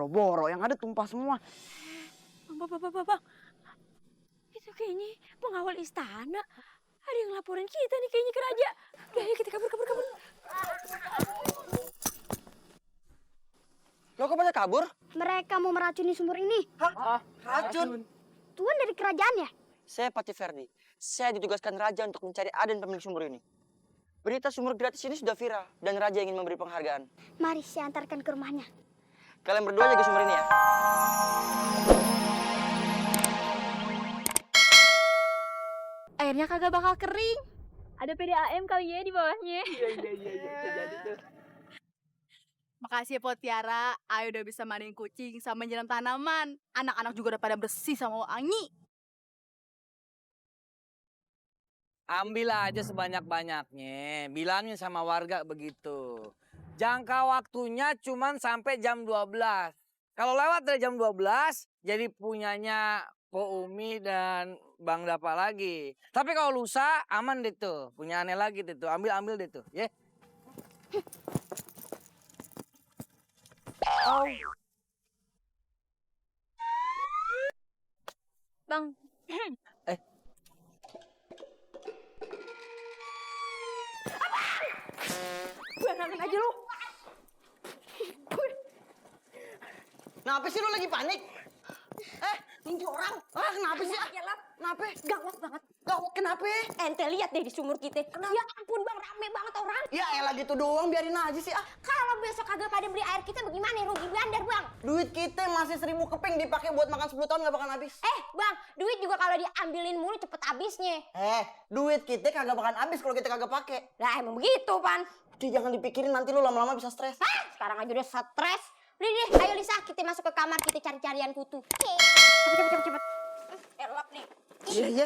boro-boro, yang ada tumpah semua. Bang. Itu kayaknya pengawal istana. Ada yang laporin kita nih kayaknya ke raja. Udah, ayo kita kabur. Lo kok pada kabur? Mereka mau meracuni sumur ini. Hah? Racun? Tuan dari kerajaan ya? Saya Patih Ferdi. Saya ditugaskan raja untuk mencari Aden pemilik sumur ini. Berita sumur gratis ini sudah viral dan raja ingin memberi penghargaan. Mari saya antarkan ke rumahnya. Kalian berdua jaga sumur ini ya. Airnya kagak bakal kering. Ada PDAM kali ya di bawahnya. Iya, bisa jadi tuh. Makasih ya Pot Tiara, Ayo udah bisa mandiin kucing sama nyiram tanaman. Anak-anak juga udah pada bersih sama wangi. Ambil aja sebanyak-banyaknya. Bilangin sama warga begitu. Jangka waktunya cuman sampai jam 12. Kalau lewat dari jam 12, jadi punyanya Po Umi dan Bang Dapa lagi. Tapi kalau lusa, aman deh tuh. Punya aneh lagi deh tuh. Ambil deh tuh. Ya. Bang, buangin aja lu. Kenapa sih lo lagi panik? Ini orang. Kenapa sih? Kenapa? Gawat banget. Gawat kenapa? Ente lihat deh di sumur kita. Ya ampun bang, rame banget orang. Ya elah gitu doang, biarin aja sih. Kalau besok kagak pada beli air kita bagaimana? Rugi bandar bang. Duit kita masih 1000 keping dipakai buat makan 10 tahun gak bakal habis. Bang, duit juga kalau diambilin mulu cepet habisnya. Duit kita kagak bakal habis kalau kita kagak pakai. Lah emang begitu pan. Jadi jangan dipikirin nanti lo lama-lama bisa stres. Sekarang aja udah stres. Udah deh, ayo Lisa, kita masuk ke kamar, kita cari-carian kutu. Cepet. Elap nih. Iya.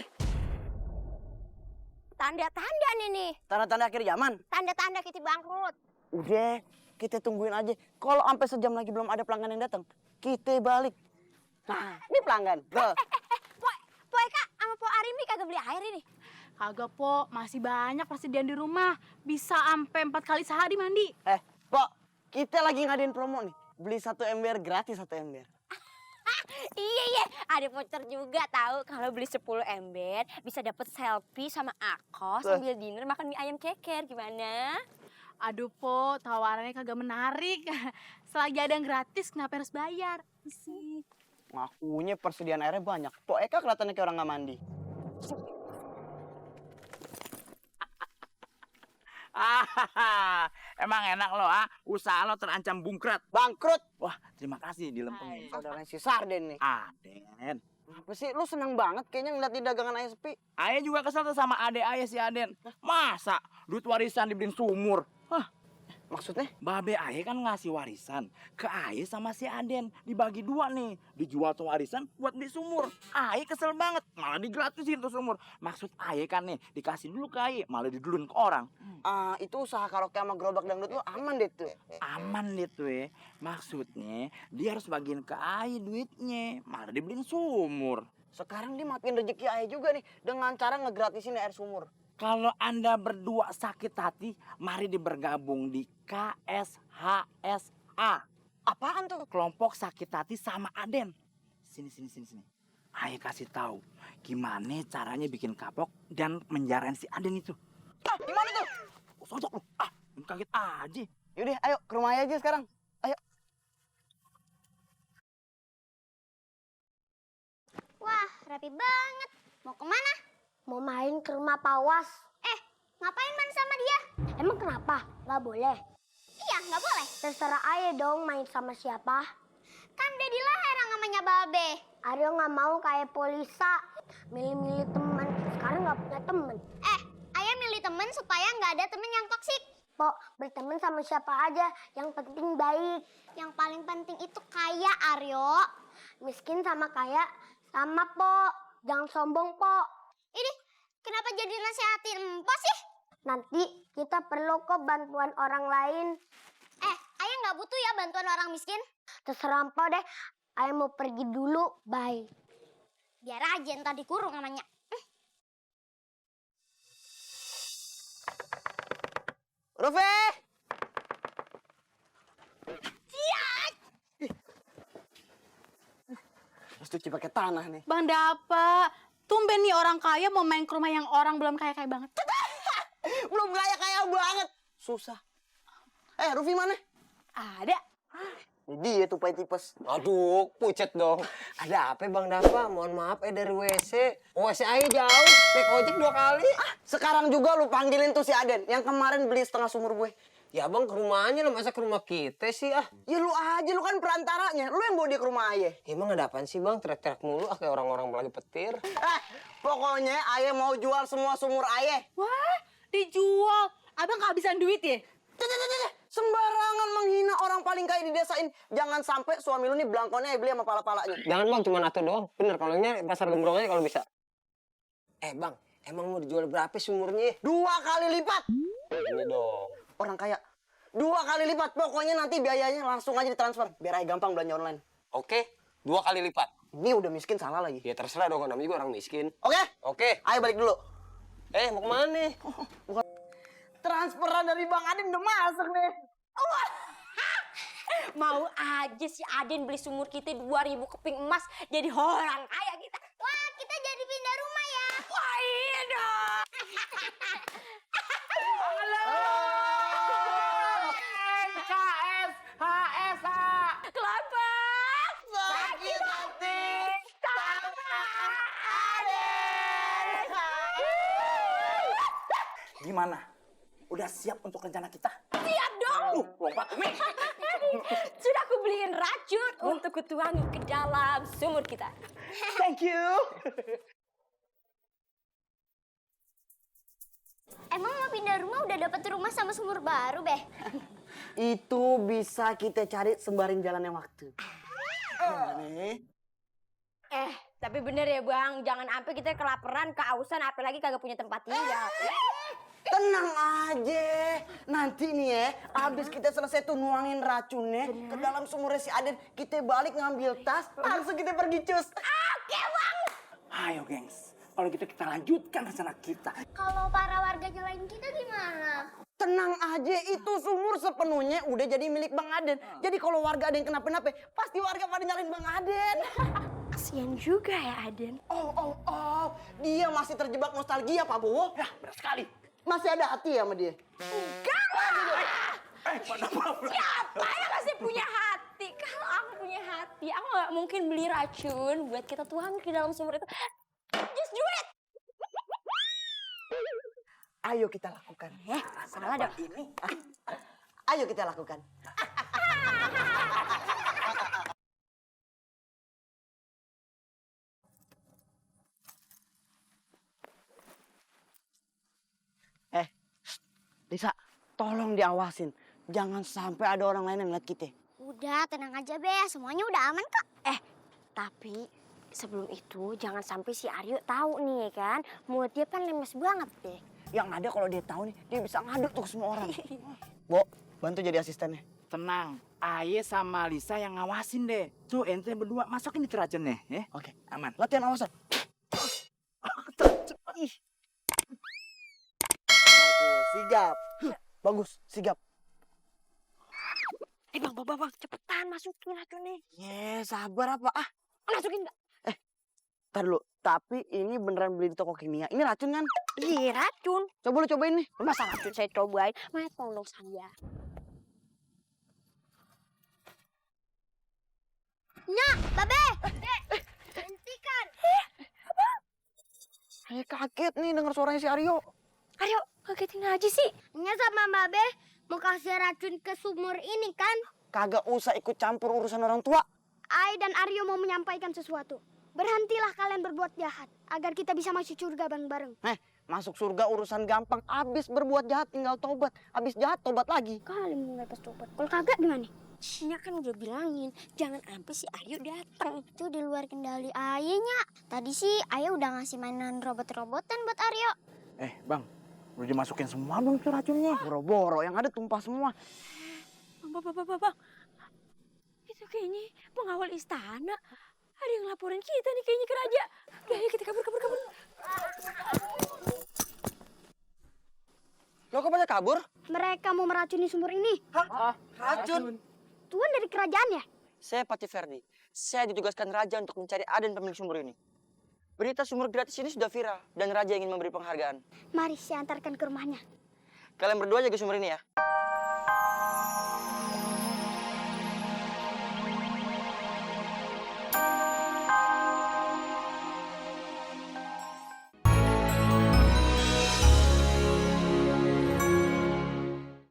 Tanda-tanda nih. Tanda-tanda akhir zaman. Tanda-tanda kita bangkrut. Udah, kita tungguin aja. Kalau sampai sejam lagi belum ada pelanggan yang datang, kita balik. Nah, ini pelanggan. Tuh. Po Eka sama Po Arimi kagak beli air ini. Kagak Po, masih banyak persediaan di rumah. Bisa sampai 4 kali sehari mandi. Pok, kita lagi ngadain promo nih. Beli 1 ember gratis 1 ember. Iya, ada voucher juga tahu kalau beli 10 ember bisa dapet selfie sama aku sambil dinner makan mie ayam ceker. Gimana? Aduh Po, tawarannya kagak menarik. Selagi ada yang gratis, kenapa harus bayar? Sih. Ngakunya persediaan airnya banyak. Pok Eka kelihatannya kayak orang nggak mandi. Emang enak lo usaha lo terancam bungkrat. Bangkrut. Wah, terima kasih dilempengin. Saudaranya si Sarden nih. Aden. Apa sih? Lu seneng banget kayaknya ngeliat di dagangan ayah sepi. Ayah juga kesel tuh sama adek ayah si Aden. Masa duit warisan dibeliin sumur? Maksudnya? Babe ayah kan ngasih warisan ke ayah sama si Aden. Dibagi 2 nih. Dijual tuh warisan buat beli sumur. Ayah kesel banget. Malah digratisin tuh sumur. Maksud ayah kan nih dikasih dulu ke ayah. Malah diduluin ke orang. Itu usaha karaoke sama gerobak dangdut lu aman deh tuh. Aman deh tuh ya. Maksudnya dia harus bagiin ke ayah duitnya. Malah dibeliin sumur. Sekarang dia maafin rezeki ayah juga nih dengan cara ngegratisin air sumur. Kalau Anda berdua sakit hati, mari bergabung di KSHSA. Apaan tuh? Kelompok sakit hati sama Aden. Sini. Ayah kasih tahu gimana caranya bikin kapok dan menjarain si Aden itu. Gimana tuh? Sosok lu. Kaget aja. Yaudah, ayo ke rumah ayah aja sekarang. Ayo. Wah, rapi banget. Mau kemana? Mau main ke rumah Pawas. Ngapain main sama dia? Emang kenapa? Gak boleh. Iya, gak boleh. Terserah ayah dong main sama siapa. Kan udah dilarang namanya Babe. Aryo gak mau kayak Polisa. Milih-milih teman. Sekarang gak punya teman. Ayah milih teman supaya gak ada teman yang toksik. Pok, berteman sama siapa aja. Yang penting baik. Yang paling penting itu kaya, Aryo. Miskin sama kaya sama, Pok. Jangan sombong, Pok. Ini kenapa jadi nasihatin Empo sih? Nanti kita perlu kok bantuan orang lain. Ayah nggak butuh ya bantuan orang miskin? Terserah Empo deh. Ayah mau pergi dulu, bye. Biar aja ntar dikurung namanya. Rufe! cuci pakai tanah nih. Bang Dapa, tumben nih orang kaya mau main ke rumah yang orang belum kaya-kaya banget. Belum kaya banget. Susah. Rufi mana? Ada. Dia tuh pai tipes. Aduh, pucet dong. Ada apa Bang Dapa? Mohon maaf dari WC. WC aja jauh, naik ojek 2 kali. Sekarang juga lu panggilin tuh si Aden yang kemarin beli setengah sumur gue. Ya Bang, ke rumahnya lah, masa ke rumah kita sih ah. Ya lu aja, lu kan perantaranya. Lu yang bawa dia ke rumah ayah. Emang ada apaan sih Bang? Teriak-teriak mulu ah kayak orang-orang lagi petir. Pokoknya ayah mau jual semua sumur ayah. Wah, dijual. Abang kehabisan duit ya? Sembarangan menghina orang paling kaya di desa ini. Jangan sampai suami lu nih belangkonnya beli sama pala-palanya. Jangan Bang, cuma atu doang. Bener, kalau ini pasar gembrong aja kalau bisa. Bang, emang mau dijual berapa sumurnya? 2 kali lipat. Ini dong. Orang kaya. 2 kali lipat. Pokoknya nanti biayanya langsung aja ditransfer. Biar ayah gampang belanja online. Oke, 2 kali lipat. Ini udah miskin salah lagi. Ya terserah dong, namanya juga orang miskin. Oke? Oke. Ayo balik dulu. Mau kemana nih? Transferan dari Bang Aden udah masuk nih. Mau aja si Aden beli sumur kita 2.000 keping emas jadi orang kaya kita. Wah, kita jadi pindah rumah ya. Wah iya dong. NKS HSA. Kelapa. Sakit hati. Gimana? Udah siap untuk rencana kita? Siap dong. Lompat Umi. Sudah aku beliin racun untuk kutuangin ke dalam sumur kita. Thank you. Emang mau pindah rumah udah dapat rumah sama sumur baru, Beh? Itu bisa kita cari sembaring jalannya waktu. Tapi bener ya Bang, jangan sampai kita kelaparan, keausan, apalagi kagak punya tempat tinggal. Tenang aja. Nanti nih ya, abis kita selesai tuh nuangin racunnya ke dalam sumurnya si Aden, kita balik ngambil tas, langsung kita pergi cus. Ayo gengs, kalau gitu kita lanjutkan rencana kita. Kalau para warga nyalain kita gimana? Tenang aja, itu sumur sepenuhnya udah jadi milik Bang Aden. Jadi kalau warga ada yang kenapa-napa, pasti warga pada nyalain Bang Aden. Kasian juga ya Aden. Oh, dia masih terjebak nostalgia Pak Bowo. Ya, benar sekali. Masih ada hati ya sama dia. Siapa yang masih punya hati? Kalau aku punya hati, aku gak mungkin beli racun buat kita tuangin ke dalam sumur itu. Just do it! Ayo kita lakukan. Salah dong. Ayo kita lakukan. Lisa, tolong diawasin. Jangan sampai ada orang lain yang ngeliat kita. Udah, tenang aja, Beh. Semuanya udah aman kok. Tapi sebelum itu jangan sampai si Aryo tahu nih kan. Mulut dia kan lemes banget deh. Yang ada kalau dia tahu nih, dia bisa ngadu tuh ke semua orang. Bo, bantu jadi asistennya. Tenang, Aye sama Lisa yang ngawasin deh. Tuh ente berdua masukin itu racunnya, ya. Oke, Aman. latihan awasan. Sigap. Bagus, sigap. Bang, cepetan masukin racunnya. Sabar apa? Masukin nggak? Ntar dulu. Tapi ini beneran beli di toko kimia. Ini racun kan? Iya racun. Coba lu cobain nih. Masa racun saya cobain? Mana tolong saya. Nyak, Babe! Hentikan! Saya kaget nih denger suaranya si Aryo. Aryo, kagetin aja sih. Nyak sama Babe mau kasih racun ke sumur ini kan? Kagak usah ikut campur urusan orang tua. Ai dan Aryo mau menyampaikan sesuatu. Berhentilah kalian berbuat jahat agar kita bisa masuk surga bareng-bareng. Masuk surga urusan gampang. Abis berbuat jahat tinggal tobat. Abis jahat tobat lagi. Kalian mulai pas tobat. Kalau kagak gimana? Cia kan udah bilangin, jangan sampai si Aryo datang. Itu di luar kendali Ayahnya. Tadi sih Ayah udah ngasih mainan robot-robotan buat Aryo. Bang, udah dimasukin semua belum tuh racunnya? Boro-boro yang ada tumpah semua. Bang. Itu kayaknya pengawal istana. Ada yang laporin kita nih kayaknya ke raja. Udah ayo kita kabur. Lo kok pada kabur? Mereka mau meracuni sumur ini. Racun? Tuan dari kerajaan ya? Saya Pati Ferdi. saya ditugaskan Raja untuk mencari Aden pemilik sumur ini. Berita sumur gratis ini sudah viral dan Raja ingin memberi penghargaan. Mari saya antarkan ke rumahnya. Kalian berdua jaga sumur ini ya.